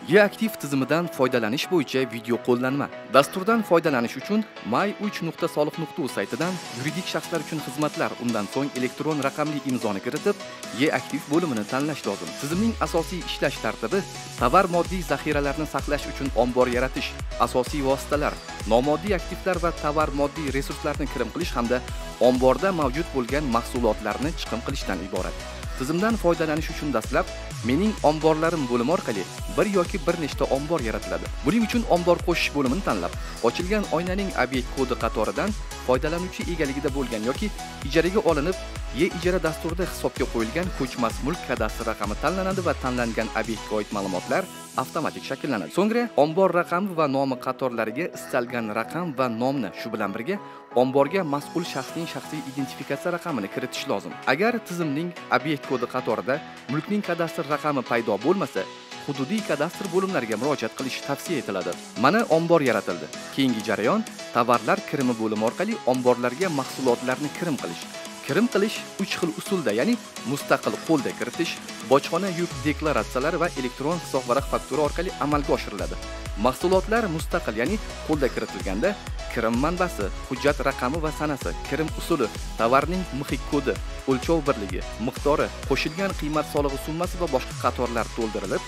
E-aktiv tizimidan foydalanish bo'yicha video qo'llanma. Dasturdan foydalanish uchun my3.soliq.uz saytidan yuridik shaxslar uchun xizmatlar, undan so'ng elektron raqamli imzoni kiritib, E-aktiv bo'limini tanlash lozim. Tizimning asosiy ishlash tartibi tovar moddiy zaxiralarni saqlash uchun ombor yaratish, asosiy vositalar, nomoddiy aktivlar va tovar moddiy resurslarni kirim qilish hamda omborda mavjud bo'lgan mahsulotlarni chiqim qilishdan iborat. Tizimdan foydalanish uchun dastlab Mening omborlarim bo'limi orqali bir yoki bir nechta ombor yaratiladi. Buning uchun ombor qo'shish bo'limini tanlab, ochilgan oynaning obyekt kodi qatoridan foydalanuvchi egaligida bo'lgan yoki ijaraga olinib, e-ijara dasturida hisobga qo'yilgan ko'chmas mulk kadastr raqami tanlanadi va tanlangan obyektga oid ma'lumotlar avtomatik shakllanadi. So'ngra ombor raqami va nomi qatorlariga istalgan raqam va nomni, shu bilan birga omborga mas'ul shaxsning shaxsiy identifikatsiya raqamini kiritish lozim. Agar tizimning obyekt kodi qatorida mulkning kadastr raqami paydo bo'lmasa, hududiy kadastr bo'limlariga murojaat qilish tavsiya etiladi. Mana ombor yaratildi. Keyingi jarayon tovarlar kirimi bo'limi orqali omborlarga mahsulotlarni kirim qilish. Kirim qilish 3 xil usulda, ya'ni mustaqil qo'lda kiritish, bojxona yuk deklaratsiyalari va elektron hisobvaraq faktura orqali amalga oshiriladi. Mahsulotlar mustaqil, ya'ni qo'lda kiritilganda kirim manbasi, hujjat raqami va sanasi, kirim usuli, tovarning MXIK kodi, o'lchov birligi, miqdori, qo'shilgan qiymat solig'i summasi va boshqa qatorlar to'ldirilib,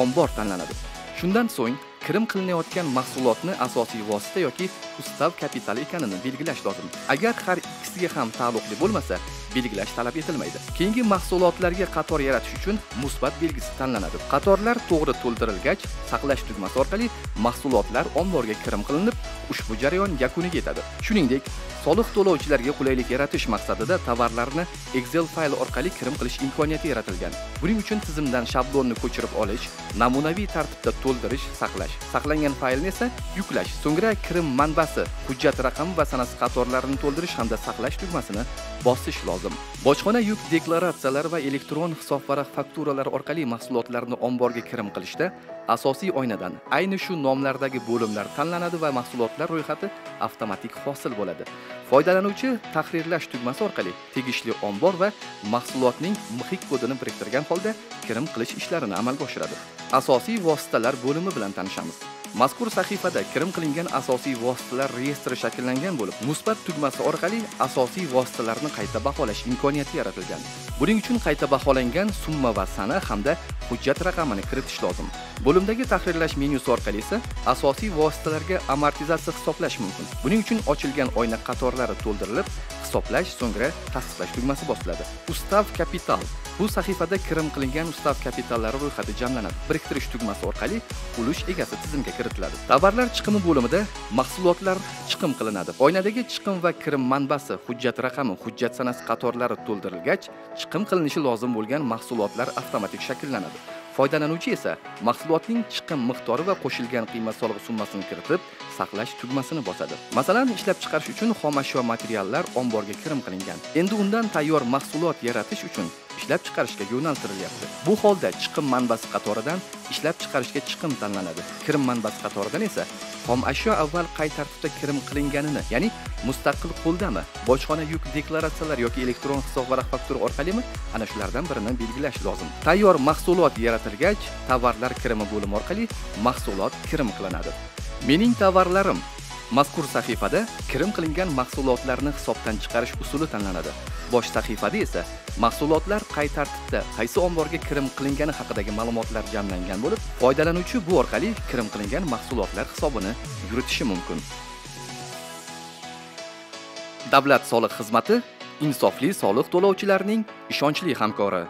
ombor tanlanadi. Shundan so'ng kirim qilinayotgan mahsulotni asosiy vosita yoki ustav kapitali ekanini belgilash lozim. Agar har ikkisiga ham taalluqli bo'lmasa, belgilash talab etilmaydi. Keyingi mahsulotlarga qator yaratish uchun musbat belgisi tanlanadi. Qatorlar to'g'ri to'ldirilgach, saqlash tugmasi orqali mahsulotlar omborga kirim qilinib, ushbu jarayon yakuniga yetadi. Shuningdek, soliq to'lovchilarga qulaylik yaratish maqsadida tovarlarni Excel fayli orqali kirim qilish imkoniyati yaratilgan. Buning uchun tizimdan shablonni ko'chirib olish, namunaviy tartibda to'ldirish, saqlash, saqlangan faylni esa yuklash, so'ngra kirim manbasi, hujjat raqami va sanasi qatorlarini to'ldirish hamda saqlash tugmasini bosish lozim. Bojxona yuk deklaratsiyalari va elektron hisobvaraq fakturalar orqali mahsulotlarni omborga kirim qilishda asosiy oynadan ayni shu nomlardagi bo'limlar tanlanadi va mahsulotlar ro'yxati avtomatik hosil bo'ladi. Foydalanuvchi tahrirlash tugmasi orqali tegishli ombor va mahsulotning MXIK kodini biriktirgan holda kirim qilish ishlarini amalga oshiradi. Asosiy vositalar bo'limi bilan tanishamiz. Mazkur sahifada kirim qilingan asosiy vositalar reyestri shakllangan bo'lib, musbat tugmasi orqali asosiy vositalarni qayta baholash imkoniyati yaratilgan. Buning uchun qayta baholangan summa va sana hamda hujjat raqamini kiritish lozim. Bo'limdagi tahrirlash menyusi orqali esa asosiy vositalarga amortizatsiya hisoblash mumkin. Buning uchun ochilgan oyna qatorlari to'ldirilib, hisoblash, so'ngra tasdiqlash tugmasi bosiladi. Ustav kapital. Bu sahifada kirim qilingan ustav kapitallari ro'yxati jamlanadi. Biriktirish tugmasi orqali ulush egasi tizimga kiritiladi. Tovarlar chiqimi bo'limida mahsulotlar chiqim qilinadi. Oynadagi chiqim va kirim manbasi, hujjat raqami, hujjat sanasi qatorlari to'ldirilgach, chiqim qilinishi lozim bo'lgan mahsulotlar avtomatik shakllanadi. Foydalanuvchi esa mahsulotning chiqim miqdori va qo'shilgan qiymat solig'i summasini kiritib, saqlash tugmasini bosadi. Masalan, ishlab chiqarish uchun xom ashyo materiallar omborga kirim qilingan. Endi undan tayyor mahsulot yaratish uchun ishlab chiqarishga yo'naltirilyapti. Bu holda chiqim manbasi qatoridan ishlab chiqarishga chiqim tanlanadi. Kirim manbasi qatoridan esa xom ashyo avval qay tartibda kirim qilinganini, ya'ni mustaqil qo'ldami, bojxona yuk deklaratsiyalari yoki elektron hisobvaraq faktura orqalimi, ana shulardan birini belgilash lozim. Tayyor mahsulot yaratilgach, tovarlar kirimi bo'limi orqali mahsulot kirim qilinadi. Mening tovarlarim. Mazkur sahifada kirim qilingan mahsulotlarni hisobdan chiqarish usuli tanlanadi. Bosh sahifada esa mahsulotlar qay tartibda, qaysi omborga kirim qilingani haqidagi ma'lumotlar jamlangan bo'lib, foydalanuvchi bu orqali kirim qilingan mahsulotlar hisobini yuritishi mumkin. Davlat soliq xizmati insofli soliq to'lovchilarning ishonchli hamkori.